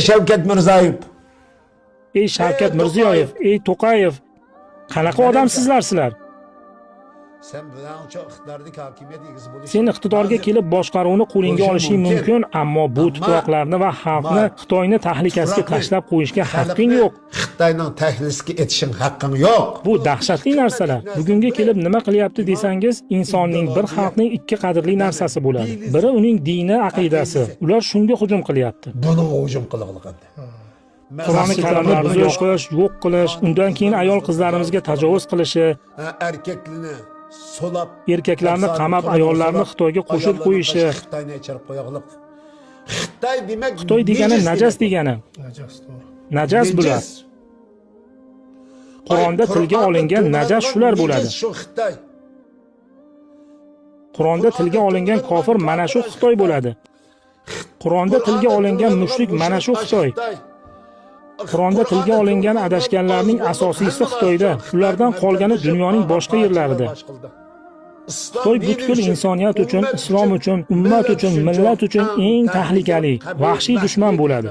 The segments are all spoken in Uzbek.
Shavkat Mirziyoyev. Ey Shavkat Mirziyoyev, ey To'qayev, qanaqa odamsizlar sizlar? Sen bilan iqtidordagi hokimiyat egasi bo'lish. Sen iqtidorga kelib boshqaruvni qo'lingga Bo'lishi olishing mumkin. mumkin, ammo bu tuproqlarni va xalqni Xitoyni tahlikasiga tashlab qo'yishga haqqing yo'q. Xitoyning tahlikasiga etishing haqqing yo'q. Bu dahshatli narsalar. Bugunga kelib nima qilyapti desangiz, insonning bir xalqning ikki qadrli narsasi bo'ladi. Biri uning dini, aqidasi. Ular shunga hujum qilyapti. Buni hujum qilig'liqadi. Qur'oni Karimni buzish, yo'q qilish, undan keyin ayol qizlarimizga tajovuz qilishi, Erkaklarni so'lab, erkaklarni qamab, ayollarni Xitoyga qo'shib qo'yishi. Xitoyni ichirib qo'yog'liq. Xitoy demak Xitoy degani najas degani. Najas, to'g'ri. Najas bular. Qur'onda tilga olingan najas shular bo'ladi. Shu Xitoy. Qur'onda tilga olingan kofir mana shu Xitoy bo'ladi. Qur'onda tilga olingan mushrik mana shu Xitoy. Qur'onda tilga olingan adashganlarning asosiysi Xitoyda, ulardan qolgani dunyoning boshqa yerlarida. Xitoy butkul insoniyat uchun, islom uchun, ummat uchun, millat uchun eng tahlikali, vahshiy dushman bo'ladi.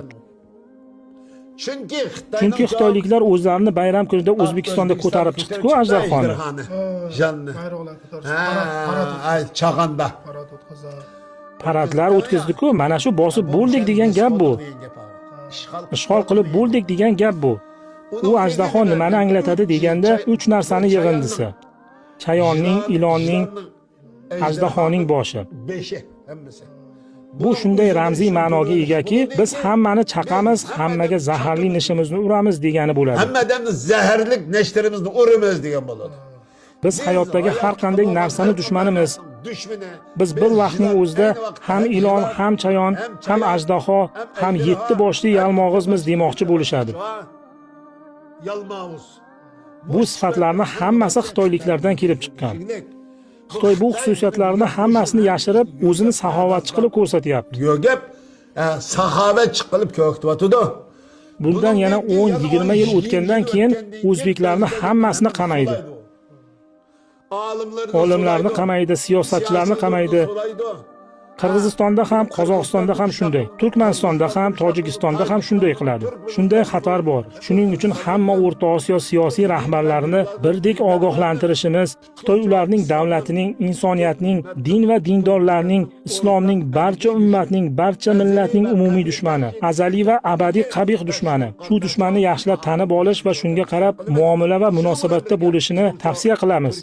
Chunki Chunki xitoyliklar o'zlarini bayram kunida O'zbekistonda ko'tarib chiqdi-ku ajdarhoni. Jonni. Bayroqlar ko'tarishdi, Ha, parad ay chag'anda. Parad o'tkazadi. Paradlar o'tkazdi-ku, mana shu bosib bo'ldik degan gap bu. Ishg'ol qilib bo'ldik degan gap bu. U ajdaho nimani anglatadi deganda uch narsani yig'indisi. Chayonning, ilonning, ajdahoning boshi. Beshi hammasi. Bu shunday ramziy ma'noga egaki, biz hammani chaqamiz, hammaga zaharli nishimizni uramiz degani bo'ladi. Hamma odamni zaharlik nishtarimizni uramiz degan bo'ladi. Biz hayotdagi har qanday narsani dushmanimiz. Dushmani. Biz bir vaqtning o'zida ham ilon, ham chayon, ham ajdaho, ham yetti boshli yalmog'izmiz demoqchi bo'lishadi. Yalmog'iz. Bu sifatlarni hammasi xitoyliklardan kelib chiqqan. Xitoy bu xususiyatlarni hammasini yashirib, o'zini saxovatchi qilib ko'rsatyapti. Yo'gap saxovatchi qilib ko'rsatyapti. Bundan yana 10-20 yil o'tgandan keyin o'zbeklarni hammasini qamaydi. Olimlarni qamaydi, siyosatchilarni qamaydi. Qirg'izistonda ham, Qozog'istonda ham shunday. Turkmanistonda ham, Tojikistonda ham shunday qiladi. Shunday xatar bor. Shuning uchun hamma O'rta Osiyo siyosiy rahbarlarini birdek ogohlantirishimiz, Xitoy ularning davlatining, insoniyatning, din va dindorlarning, islomning, barcha ummatning, barcha millatning umumiy dushmani, azaliy va abadiy qabih dushmani. Shu dushmanni yaxshilab tanib olish va shunga qarab muomala va munosabatda bo'lishini tavsiya qilamiz.